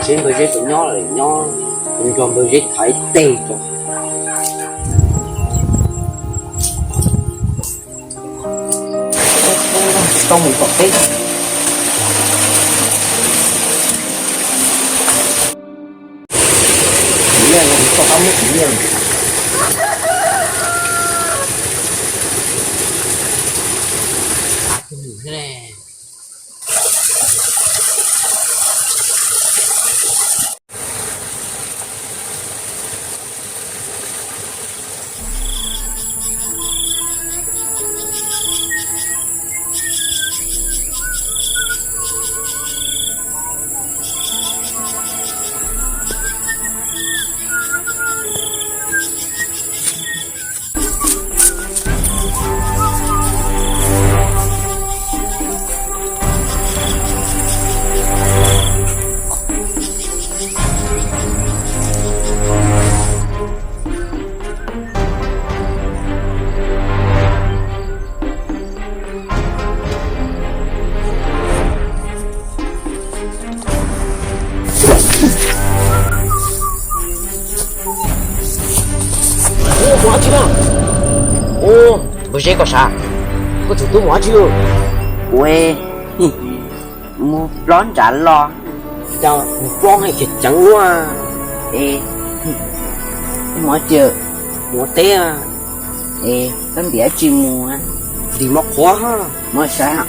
Peb npawg Zeb tau nyob lawm, nyob nrog npawg Zeb thaiv teg tso. Tau mus tom teb. Kuv yeej tau qab muab kuv yeej. Ua, mus dab tsi na? Ua, npawg Zeb koj sav, koj tsum tub mus dab tsi lawm? Ua, mus plob nrad los. Cas mus plob ne, ceev ceev luaj. Es, mus tias, mus teb. Es koj ntim dab tsi mus? Ntim mov qhuav. Mov sav.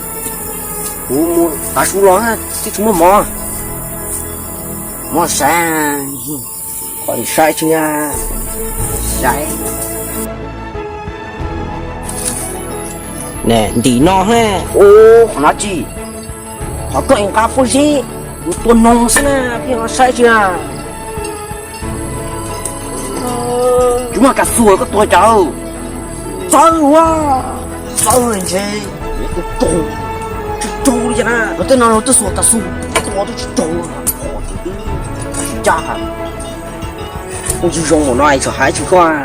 Kuv mus tav su los twb tsis muaj mov. Mov sav. Qhov saib tsis, saib. Ne, ntim no he. Ua, qhov no tsis, qhov koj nqa pob zeb mus tua noog xwb na, pheej ho saib tsis. Tsis muaj kas xuas koj tua cas. Txawb ua, txawb ntshe tsis raug li cas na. Los tej no twb xuas kas xu tua twb tsis raug. Cas kuj tsis zoo mus no es txawm hais tsis koj.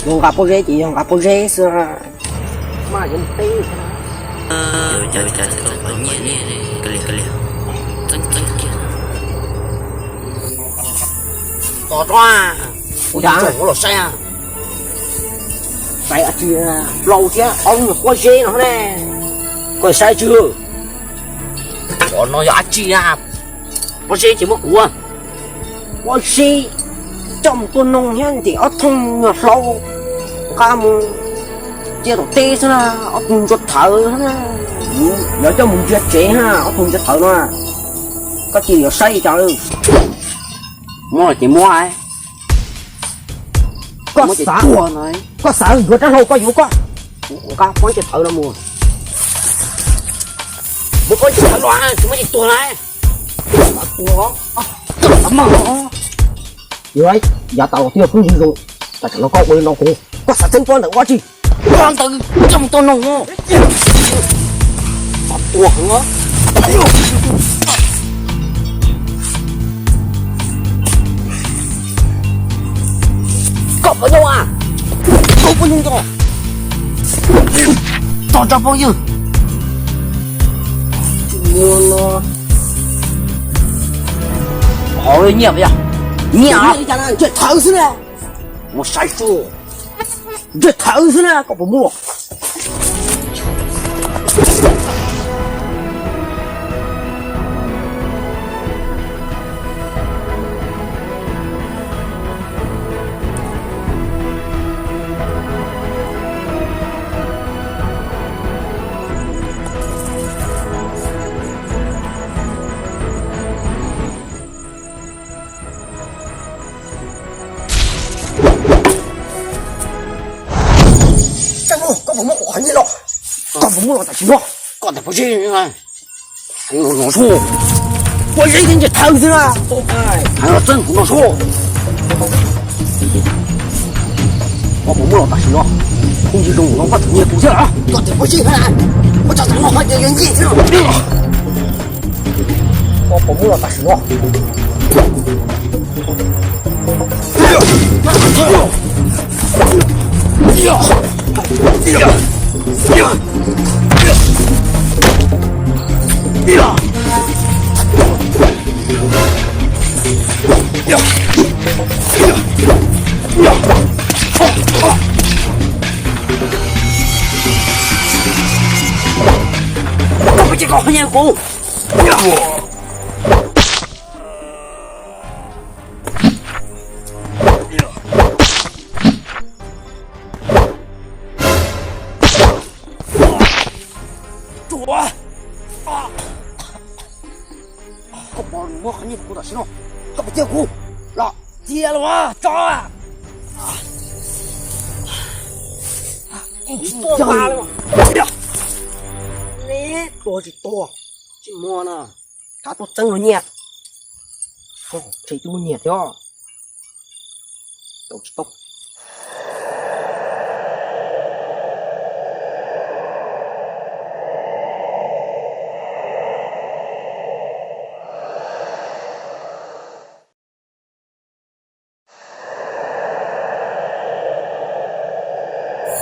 Yog nqa pob zeb ces yog nqa pob zeb xwb. Tos rau, kuv los saib. Saib dab tsi, hlau thiab ob lub nyuag pob zeb no ne. Koj saib tsis, qhov no yog dab tsi na? Pob zeb ces muab kuv, pob zeb coj mus tua noog thiab ntim ob thooj nyuag hlau, nqa mus cia tom teb xwb na, ob tug ntsuag thawv na. Yog coj mus ntsia tsev na, ob tug ntsuag thawv no. Koj cia li saib li cas. Muab los ces muab. Koj xav, koj xav yuav rab hlau koj yuav koj. Nqa pob ntsia thawv no mus. Muab pob ntsia thawv no, tsis muab ces tuag na. Koj xav tuag, koj xav mag os. Yog yav tas los twb yog phooj ywg zoo, tam sim no koj ua li no kuv, koj xav txeeb pob ntawd ua tsi? Pob ntawd coj mus tua noog. Xav tuag heev. Koj puas nyuaj a? Koj puas nyuaj nco? Tos tso phooj ywg. Ua no, hauv nyiaj puas yog? Nyiaj li cas na, ntsej thawv xwb na. Mus saib xwb. Ntsej thawv xwb na, koj puas muaj? Tseeb, koj puas muab kuv qhov nyiaj los? Koj puas muab los tam sim no? Koj tes pob zeb no, pob zeb thiab ntsej thawv xwb na. Hais los tseeb kuv no sub. Koj puas muab los tam sim no? Kuv ntsis zoo no koj tseem nyiag kuv thiab. Koj tes pob zeb na, koj tso txeev no koj tes nyiag thiab. Koj puas muab los tam sim no? Nyiag kuv. Koj pom muab qhov nyiaj kuv tam sim no, koj pab cia kuv los cia los tso. Tsis tuaj nqa li, neb tua tsis tuaj, tsis muaj na. Rov tuaj txeeb luag nyiaj, koj ntshe twb muaj nyiaj thiab. Tau tsis tau.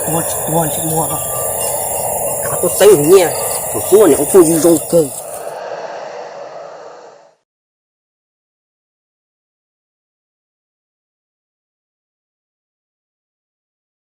Tuag tsis tuag ntshe muag, rov tuaj txeeb luag nyiaj, thaum xub niam ua phooj ywg zoo kawg.